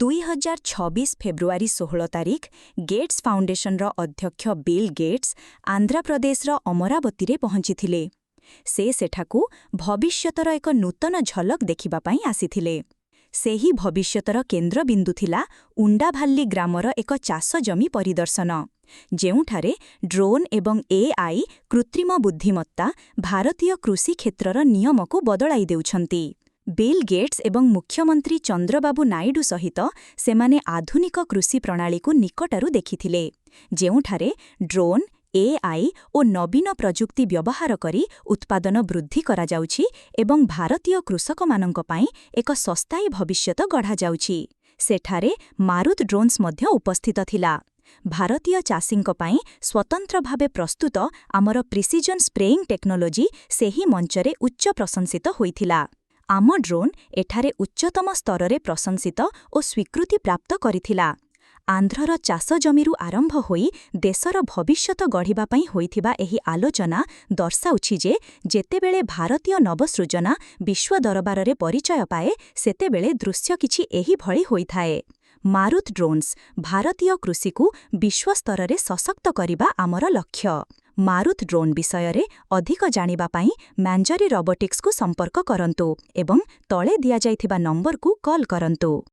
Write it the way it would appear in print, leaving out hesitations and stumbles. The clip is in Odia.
2026 ଫେବୃଆରୀ 16 ତାରିଖ ଗେଟ୍ସ ଫାଉଣ୍ଡେସନର ଅଧ୍ୟକ୍ଷ ବିଲ୍ ଗେଟ୍ସ ଆନ୍ଧ୍ରପ୍ରଦେଶର ଅମରାବତୀରେ ପହଞ୍ଚିଥିଲେ। ସେ ସେଠାକୁ ଭବିଷ୍ୟତର ଏକ ନୂତନ ଝଲକ ଦେଖିବା ପାଇଁ ଆସିଥିଲେ। ସେହି ଭବିଷ୍ୟତର କେନ୍ଦ୍ରବିନ୍ଦୁ ଥିଲା ଉଣ୍ଡାଭାଲ୍ଲି ଗ୍ରାମର ଏକ ଚାଷ ଜମି ପରିଦର୍ଶନ, ଯେଉଁଠାରେ ଡ୍ରୋନ୍ ଏବଂ ଏଆଇ, କୃତ୍ରିମ ବୁଦ୍ଧିମତ୍ତା, ଭାରତୀୟ କୃଷି କ୍ଷେତ୍ରର ନିୟମକୁ ବଦଳାଇ ଦେଉଛନ୍ତି। ବିଲ୍ ଗେଟ୍ସ ଏବଂ ମୁଖ୍ୟମନ୍ତ୍ରୀ ଚନ୍ଦ୍ରବାବୁ ନାଇଡୁ ସହିତ ସେମାନେ ଆଧୁନିକ କୃଷି ପ୍ରଣାଳୀକୁ ନିକଟରୁ ଦେଖିଥିଲେ, ଯେଉଁଠାରେ ଡ୍ରୋନ୍, ଏଆଇ ଓ ନବୀନ ପ୍ରଯୁକ୍ତି ବ୍ୟବହାର କରି ଉତ୍ପାଦନ ବୃଦ୍ଧି କରାଯାଉଛି ଏବଂ ଭାରତୀୟ କୃଷକମାନଙ୍କ ପାଇଁ ଏକ ସ୍ଥାୟୀ ଭବିଷ୍ୟତ ଗଢ଼ାଯାଉଛି। ସେଠାରେ ମାରୁତ ଡ୍ରୋନ୍ସ ମଧ୍ୟ ଉପସ୍ଥିତ ଥିଲା। ଭାରତୀୟ ଚାଷୀଙ୍କ ପାଇଁ ସ୍ୱତନ୍ତ୍ର ଭାବେ ପ୍ରସ୍ତୁତ ଆମର ପ୍ରିସିଜନ୍ ସ୍ପ୍ରେଇଂ ଟେକ୍ନୋଲୋଜି ସେହି ମଞ୍ଚରେ ଉଚ୍ଚ ପ୍ରଶଂସିତ ହୋଇଥିଲା। ଆମ ଡ୍ରୋନ୍ ଏଠାରେ ଉଚ୍ଚତମ ସ୍ତରରେ ପ୍ରଶଂସିତ ଓ ସ୍ୱୀକୃତି ପ୍ରାପ୍ତ କରିଥିଲା। ଆନ୍ଧ୍ରର ଚାଷ ଜମିରୁ ଆରମ୍ଭ ହୋଇ ଦେଶର ଭବିଷ୍ୟତ ଗଢ଼ିବା ପାଇଁ ହୋଇଥିବା ଏହି ଆଲୋଚନା ଦର୍ଶାଉଛି ଯେ ଯେତେବେଳେ ଭାରତୀୟ ନବସୃଜନା ବିଶ୍ୱ ଦରବାରରେ ପରିଚୟ ପାଏ, ସେତେବେଳେ ଦୃଶ୍ୟ କିଛି ଏହିଭଳି ହୋଇଥାଏ। ମାରୁତ ଡ୍ରୋନ୍ସ, ଭାରତୀୟ କୃଷିକୁ ବିଶ୍ୱସ୍ତରରେ ସଶକ୍ତ କରିବା ଆମର ଲକ୍ଷ୍ୟ। ମାରୁତ ଡ୍ରୋନ୍ ବିଷୟରେ ଅଧିକ ଜାଣିବା ପାଇଁ ମାଞ୍ଜରୀ ରୋବୋଟିକ୍ସକୁ ସମ୍ପର୍କ କରନ୍ତୁ ଏବଂ ତଳେ ଦିଆଯାଇଥିବା ନମ୍ବରକୁ କଲ୍ କରନ୍ତୁ।